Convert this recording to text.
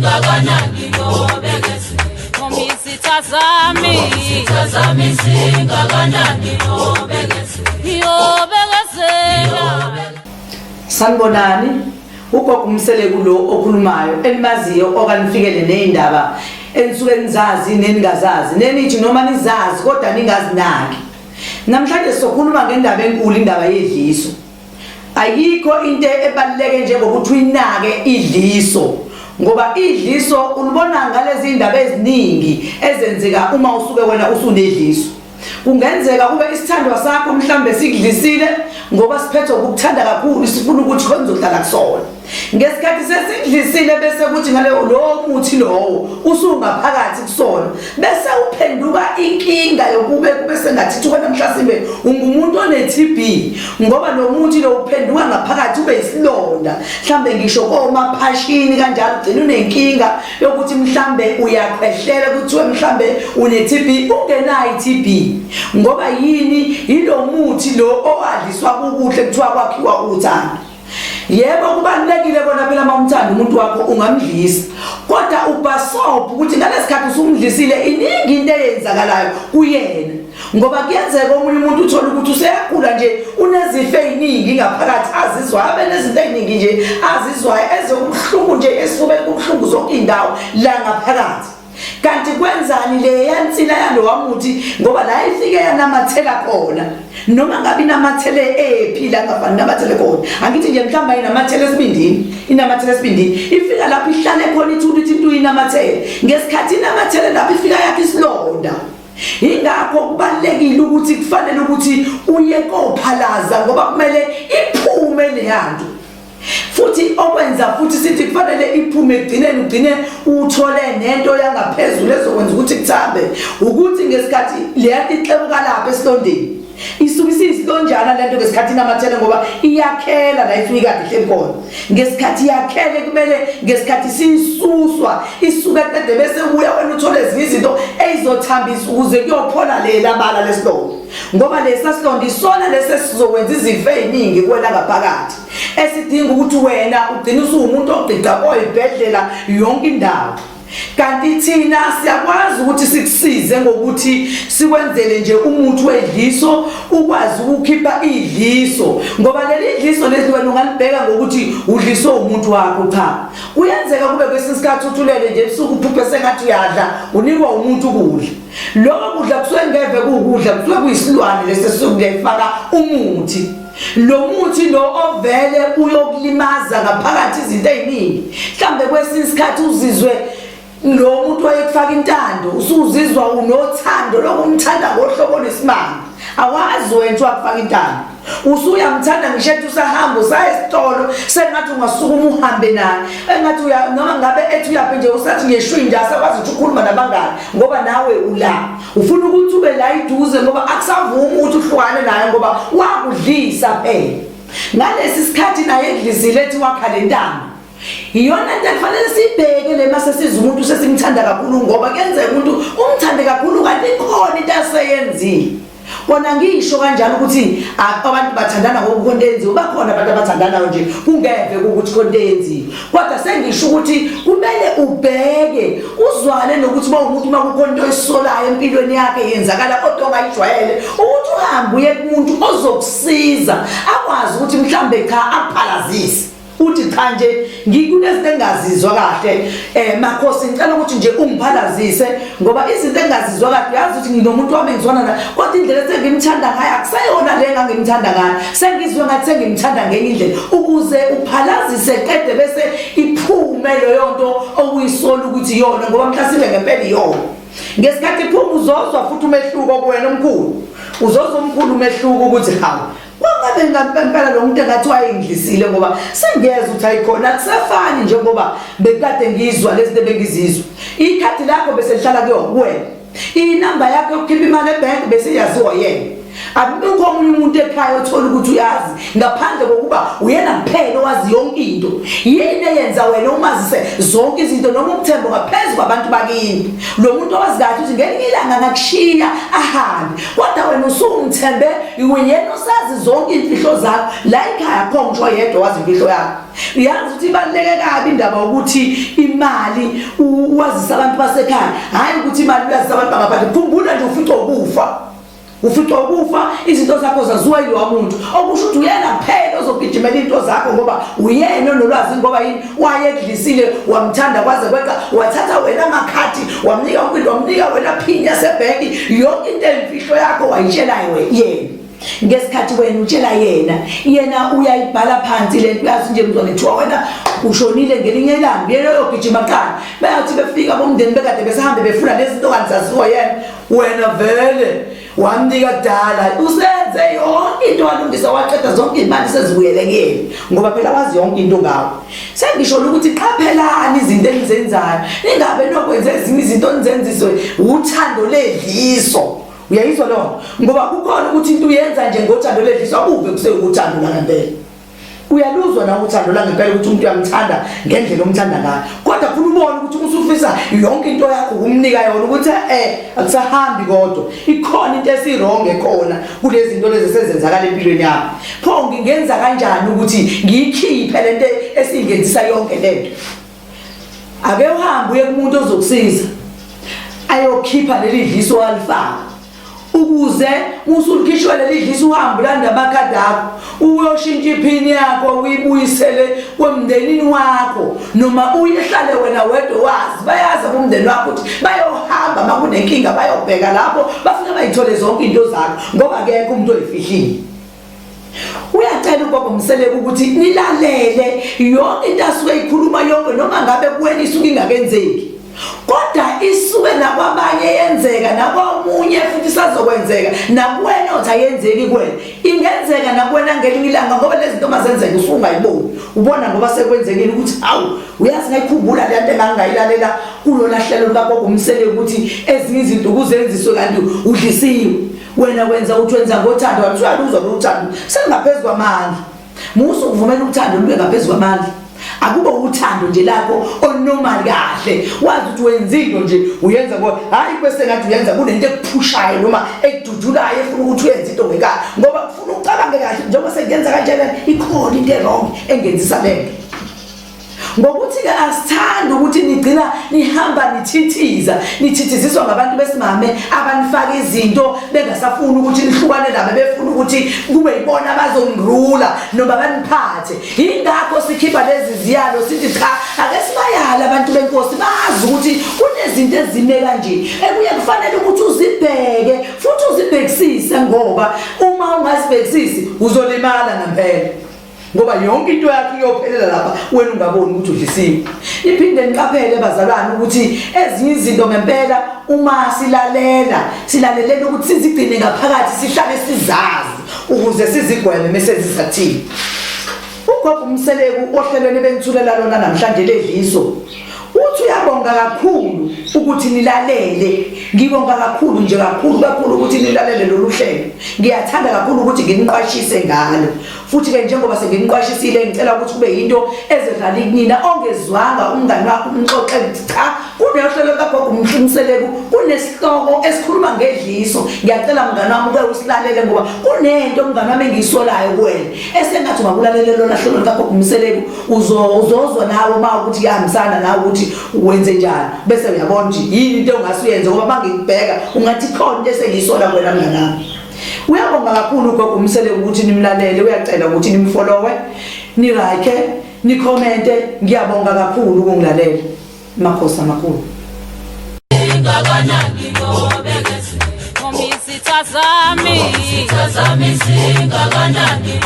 singakanani yobekezela. Noma izitha zami, Izitha zami singakanani yobekezela. Yobekezela. Sanibonani, ugogo uMseleku lo okhulumayo enimaziyo okanifikele nezindaba enisuke nizazi neningazazi nenithi noma nizazi kodwa ningazinaki. Namhlanje sizokhuluma ngendaba enkulu, indaba yedliso. Ayikho into ebaluleke njengokuthi uyinake idliso ngoba idliso ulibona ngalezi indaba eziningi ezenzeka uma usuke wena usunedliso. Kungenzeka kube isithandwa sakho mhlambe sikudlisile ngoba siphethe ukukuthanda kakhulu, sifuna ukuthi khona uzohlala kusona. Ngesikhathi sesidlisile bese kuthi ngale lowo muthi lowo usungaphakathi kusona bese uphenduka inkinga yokube kube sengathi thiwa mhlasimbe ungumuntu one-TB ngoba lo muthi lo uphenduka ngaphakathi ube isilonda, mhlambe ngisho komaphashini kanjalo, ugcina unenkinga yokuthi mhlambe uyakhwehlela, kuthiwe mhlambe une-TB ungenayo i-TB. Ngoba yini? Yilo muthi lo owadliswa kukuhle kuthiwa kwakhiwa uthando. Yebo, kubalulekile kona phela, uma umthanda umuntu wakho ungamdlisa, kodwa ubhasobha ukuthi ngalesikhathi usumdlisile iningi into eyenzakalayo kuyena, ngoba kuyenzeka omunye umuntu uthole ukuthi useyagula nje, unezifo ey'ningi ngaphakathi azizwayo, abe nezinto ey'ningi nje azizwayo ezokubuhlungu nje esifubeni, kubuhlungu zonke iy'ndawo la ngaphakathi. Kanti kwenzani leya nsila yalowa muthi? Ngoba la ifike yanamathela khona, noma ngabe inamathele ephi la ngafani namathele khona, angithi nje mhlawumbe ayinamathele esibindini, inamathele esibindini, ifika lapho ihlale khona ithula, ithi into inamathele. Ngesikhathi inamathele lapho ifika yakhe isilonda. Ingakho kubalulekile ukuthi kufanele ukuthi uye kophalaza ngoba kumele iphume leyanto. Futhi okwenza futhi sithi kufanele iphume, ekugcineni ugcine uthole nento yangaphezulu ezokwenza ukuthi kuthambe, ukuthi ngesikhathi leyanto ixebuka lapha esilondeni isuke isiyisilonjana lento ngesikhathi inamathele, ngoba iyakhela la isuke ikade ihleli khona. Ngesikhathi iyakhele, kumele ngesikhathi siyisuswa isuke qede bese ubuya wena uthole ezinye izinto eyizothambisa ukuze kuyophola lela bala lesilonda, ngoba lesa silonda isona lesi esizokwenza izifo ey'ningi kuwena ngaphakathi esidinga ukuthi wena ugcine usuwumuntu ogqigqa koyibhedlela yonke indawo. Kanti thina siyakwazi ukuthi sikusize ngokuthi sikwenzele nje umuthi wedliso, ukwazi ukukhipha idliso, ngoba leli dliso leli wena ungalibheka ngokuthi udliswe umuntu wakho. Cha, kuyenzeka kube kwesinye isikhathi uthulele nje ebusuku uphuphe sengathi uyadla, unikwa umuntu ukudla. Lokho kudla kusuke ngeve kuwukudla, kusuke kuyisilwane lesi esisuke kuyifaka umuthi. Lo muthi lo ovele uyokulimaza ngaphakathi izinto ey'ningi. Mhlawumbe kwesinye isikhathi uzizwe lo muntu wayekufaka intando, usuzizwa unothando lokumthanda ngohlobo lwesimanga. Awazi wena wakufaka intando, usuyamthanda, ngisho ethi usahamba usaya esitolo sengathi ungasukuma uhambe naye, engathi uya noma ngabe ethi uyaphi nje, usathi nje shwi nje, asakwazi ukuthi ukhuluma nabangani ngoba nawe ula ufuna ukuthi ube la iduze, ngoba akusavumi ukuthi uhlukane naye ngoba wakudlisa phela. Ngalesi sikhathi naye edlisile ethi wakha le ntamo, iyona nto ekufanele siyibheke le mase siza umuntu sesimthanda kakhulu, ngoba kuyenzeka umuntu umthande kakhulu kanti ikhona into aseyenzile. Kona ngisho kanjalo ukuthi abantu bathandana ngokukhona into eyenziwe, bakhona abantu abathandanayo nje kungeve ukuthi khona into eyenziwe, kodwa sengisho ukuthi kumele ubheke uzwane nokuthi uma umuntu uma kukhona into oyisolayo empilweni yakhe yenzakala kodwa ongayijwayele, ukuthi uhambe uye kumuntu ozokusiza akwazi ukuthi mhlambe cha akuphalazise, uthi cha nje ngikunezinto engingazizwa kahle, makhosi, ngicela ukuthi nje ungiphalazise ngoba izinto engingazizwa kahle, uyazi ukuthi nginomuntu wami engizwana naye, kodwa indlela esengimthanda ngayo akuseyona le engangimthanda ngayo, sengizwe ngathi sengimthanda ngenye indlela, ukuze uphalazise qede bese iphume leyo nto okuyisola ukuthi iyona, ngoba mhlasimbe ngempela iyona. Ngesikhathi iphuma uzozwa futhi umehluko kuwena omkhulu, uzozwa omkhulu umehluko ukuthi hawu, kwangabe ngempela lo muntu engathi wayengidlisile, ngoba sengiyeza ukuthi ayikhona, akusafani njengoba bekade ngizwa lezi zinto ebengizizwa. Ikhadi lakho bese lihlala kuyo kuwena, inamba yakho yokukhipha imali ebhenki bese iyaziwa yena. Akukho omunye umuntu ekhaya othola ukuthi uyazi ngaphandle kokuba uyena kuphela owazi yonke into. Yini eyenza wena umazise zonke izinto noma umthembo ngaphezu kwabantu bakini? Lo muntu owazi kahle ukuthi ngelinye ilanga angakushiya ahambe, kodwa wena usumthembe uyena osazi zonke imfihlo zakho. La ekhaya akho ngisho yedwa owazi imfihlo yakho. Uyazi ukuthi ibaluleke kabi indaba yokuthi imali uwazisa abantu basekhaya, hhayi ukuthi imali uyazisa abantu bangaphandle. Khumbula nje ufica ukufa. Uficwa ukufa izinto zakho zaziwa yilowa muntu okusho ukuthi uyena kuphela ozogijimela into zakho ngoba uyena onolwazi ngoba yini wayekudlisile wamthanda kwaze kweqa wathatha wena amakhadi wamnika yonke wamnika wena phini yasebhenki yonke into eyimfihlo yakho wayitshela yena ngesikhathi wena utshela yena yena uyayibhala phansi lento uyazi nje mzwane kuthiwa wena ushonile ngelinye ilanga yena uyogijima kuqala bayathi befika bomndeni bekade besahambe befuna lezi zinto kanti zaziwa yena Wena vele wamnika kudala usenze yonke into walungisa waqeda zonke izimali sezibuyele kuyena ngoba phela wazi yonke into ngawo. Sengisho ukuthi qaphelani izinto enizenzayo ningabe nokwenza ezinye izinto nizenziswe uthando ledliso. Uyayizwa loo ngoba kukhona ukuthi into uyenza nje ngothando ledliso akuve kusewuthando langempela. Uyaluzwa nawe uthando langempela ukuthi umuntu uyamthanda ngendlela omthanda ngayo. Kodwa funa ubone ukuthi usufisa yonke into yakho ukumnika yona ukuthi eh akusahambi kodwa. Ikhona into esiwrong ekhona kulezi zinto lezi sezenzakala empilweni yakho. Pho ngingenza kanjani ukuthi ngiyikhiphe lento esingenzisa yonke lento? Ake uhambe uye kumuntu ozokusiza ayokhipha leli dliso walifaka. Ukuze usulikhishwa leli dliso uhambe ulanda amakhadi akho uyoshintsha iphini yakho uyibuyisele kwemndenini wakho noma uyehlale wena wedwa wazi bayazi abomndeni wakho ukuthi bayohamba uma kunenkinga bayobheka lapho bafike bayithole zonke into zakho ngoba akekho umuntu oyifihlile. Uyacela ugogo Mseleku ukuthi nilalele yonke into asuke ikhuluma yonke noma ngabe kuwena isuke ingakenzeki. Kodwa isuke nakwabanye yenzeka nakwamunye futhi isazokwenzeka nakuwena othi ayenzeki kuwena. Ingenzeka nakuwena ngelinye ilanga ngoba lezi zinto mazenzeka usungayiboni. Ubona ngoba sekwenzekile ukuthi hawu uyazi ngayikhumbula le nto engangingayilalela kulona hlelo lukagogo Mseleku ukuthi ezinye izinto kuzenziswe kanti udlisiwe. Wena wenza uthi wenza ngothando kanti uyaluzwa lolu thando selingaphezu kwamandla. Musa ukuvumela uthando lube ngaphezu kwamandla. Akube uthando nje lakho onormal kahle. Wazi ukuthi wenza into nje uyenza ngoba hayi bese ngathi uyenza kunento ekuphushayo noma ekududulayo efuna ukuthi uyenze into ngenkani ngoba kufuna ucabange kahle njengoba sengenza kanjena ikhona into ewrong engenzisa lento. Ngokuthi-ke asithandi ukuthi nigcina nihamba nithithiza, nithithiziswa ngabantu besimame abanifaka izinto bengasafuni ukuthi nihlukane nabo, befuna ukuthi kube yibona abazonirula noma baniphathe. Yingakho sikhipha lezi ziyalo sithi cha, ake sibayale abantu benkosi bazi ukuthi kunezinto ezime kanje ekuye kufanele ukuthi uzibheke futhi uzibhekisise ngoba uma ungazibhekisisi uzolimala ngempela. Ngoba yonke into yakho iyophelela lapha wena ungaboni ukuthi udlisiwe. Niphinde niqaphele bazalwane ukuthi ezinye izinto ngempela uma silalela silalelela ukuthi sizigcine ngaphakathi sihlale sizazi ukuze sizigweme mese zisathini. Ugogo uMseleku ohlelweni benithulela lona namhlanje ledliso uthi uyabonga kakhulu ukuthi nilalele. Ngibonga kakhulu nje kakhulu kakhulu ukuthi nilalele lolu hlelo. Ngiyathanda kakhulu ukuthi nginiqwashise ngalo. Futhi-ke njengoba senginiqwashisile ngicela ukuthi kube yinto ezodlala kunina ongezwanga umngani wakho umxoxe ukuthi cha kunohlelo lukagogo uMhlumiseleku kunesihloko esikhuluma ngedliso ngiyacela mngani wami uke usilalele ngoba kunento mngani wami engiyisolayo kuwena esengathi ungakulalela lona hlelo lukagogo uMseleku uzozwa nawe uma ukuthi kuyahambisana nawe ukuthi wenze njani bese uyabona ukuthi yini into ongase uyenze ngoba uma ngikubheka ungathi khona into esengiyisola kuwena mngani wami. Uyabonga kakhulu ugogo uMseleku ukuthi nimlalele uyacela ukuthi nimfollowe nilike nikhomente ngiyabonga kakhulu ukungilalela makhosi amakhulu. Ingakanani yobekezela Izitha zami Izitha zami zingakanani.